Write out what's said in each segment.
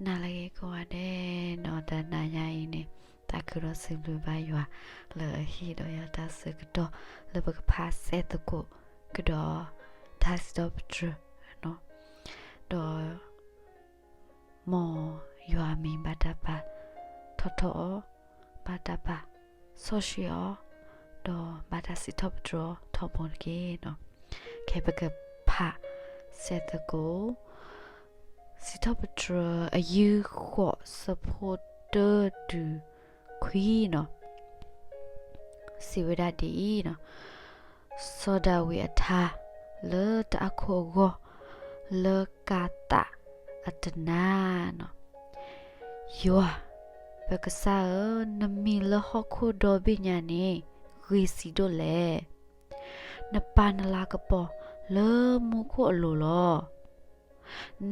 နၤလၢအဂ့ၤကိးဂၤဒဲး, ဒီးတနၤညါအံၤန့ၣ် သးခုဒီးစံးဘျုးဘၣ်ယွၤ လၢအဟ့ၣ်ဒီးယၤတၢ်ဆၢကတီၢ် လၢပကဖးစဲသကိးကဒီးတၢ်စံးထီၣ်ပတြၢၤ, ဒီး မ်ယွၤအမံၤဘၣ်တၢ်ပာ်ထီၣ်ထီအီၤ, ဘၣ်တၢ်ပာ်စီဆှံအီၤ, ဒီးဘၣ်တၢ်စံးထီၣ်ပတြၢၤအီၤထီဘိတက့ၢ်. ခဲပကဖးစဲသကိး စံးထီၣ်ပတြၢၤအယုၢ်ဃိး ဆၢဖိတၢတုၤခွံန့ၣ် စံးဝဲဒၣ်ဒ်အံၤ, စီၤဒၤဝံးအထါ လၢတၢ်အခိၣ်အဂီၢ် လၢကၤသးအတနါန့ၣ်, ယွၤ ပကစၢ်ဧၢ, နမံၤလၢဟီၣ်ခိၣ်ဒီဘ့ၣ်ညါန့ၣ် ဂ့ၤဆံးဒိၣ်လဲၣ်. နပာ်နလၤကပီၤလၢမူခိၣ်အလိၤလီၤ.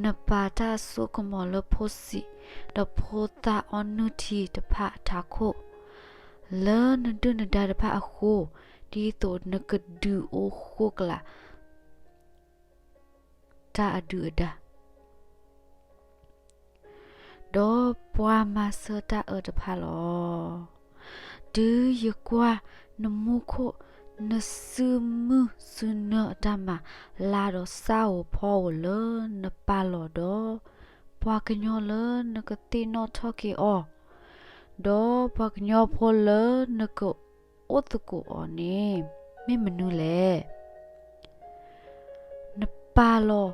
နပာ်တၢ်စိကမီၤလၢဖိဆံး ဒီးဖိသၣ်အီနုၢ်ထံတဖၣ်အထးခိၣ်, လၢနဒုၣ်နဒါတဖၣ်အဃိ, ဒ်သိးနကဒုးအိၣ်ဃိကလာ် တၢ်အဒုၣ်အဒါ ဒီးပှၤမၤစၢၤတၢ်အၢတဖၣ်လီၤ. တုၤယကွၢ်နမူခိၣ် နစုမုၢ်စုနၢအတၢ်မၤ လါဒီးစၢ်ဧိၤဖီဧိၤလၢနပာ်လီၤဒီး ပှၤကညီလၢနကသ့ၣ်နီၣ်ထီၣ်က့ၤအီၤ, ဒီးပှၤကညီဖိလၢနကအိၣ်သကိးအီၤန့ၣ် မ့ၢ်မနုၤလဲၣ်. နပာ်လီၤ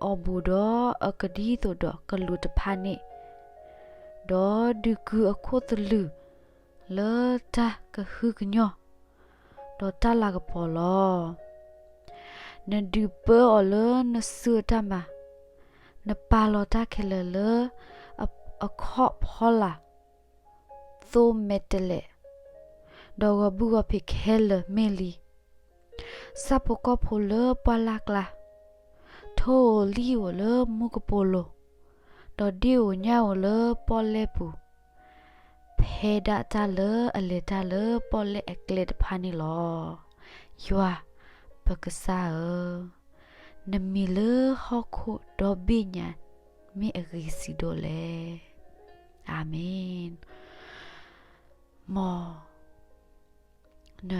အီၤဘူးဒီးအကဒ်သိးဒီးကလူးတဖၣ်န့ၣ်, ဒီးဒုးကုာ်အခိၣ်သလုးလၢတၢ်ကဟုကညီၢ် ဒီးတၢ်လၤကပီၤလီၤ. နဒုးပၢအီၤလၢနစုအတၢ်မၤ, နပာ်လီၤတၢ်ခဲလၢာ်လၢအခီၣ်ဖီလာ် သိမဲာ်တဲးလဲး, ဒီးဂီၤဘုၣ်ဂီၤဖံးခဲလၢာ်မ့ၢ်လံ. ဆၣ်ဖိကီၢ်ဖိလၢပှၢ်လၢ်ကျါ, ထိၣ်ဧိၤလံၣ်ဧိၤလၢမူကပိာ်လိၤ, ဒီးဒ့ၣ်ဧိၤညၣ်ဧိၤလၢပီၣ်လဲၣ်ပူၤ, ဖဲဒၣ်တၢ်လၢအလဲၤတၢ်လၢပီၣ်လဲၣ်အကျဲတဖၣ်န့ၣ်လီၤ. ယွၤပကစၢ်ဧၢ, နမံၤလၢဟီၣ်ခိၣ်ဒီဘ့ၣ်ညါ မ့ၢ်အဂ့ၤဆံးဒိၣ်လဲၣ်. အၤမ့ၣ်. မ်န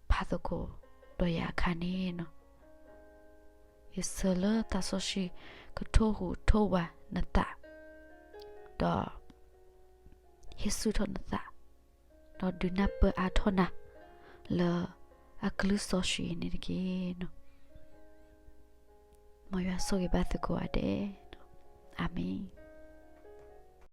ဖးသကိးဒီးယၤအခါန့ၣ်, ယဆၢလၢသးစီဆှံကထိၣ်ဟူးထိၣ်ဝးနသး, ဒီးဟ့ၣ်ဆူၣ်ထီၣ်နသး, ဒီးဒုးနၢ်ပၢၢ်အါထီၣ်နၤ လၢအကလုၢ်စီဆှံအံၤန့ၣ်တက့ၢ်. မ်ယွၤဆိၣ်ဂ့ၤဘၣ်သုကိးဂၤဒဲး, အၤမ့ၣ်.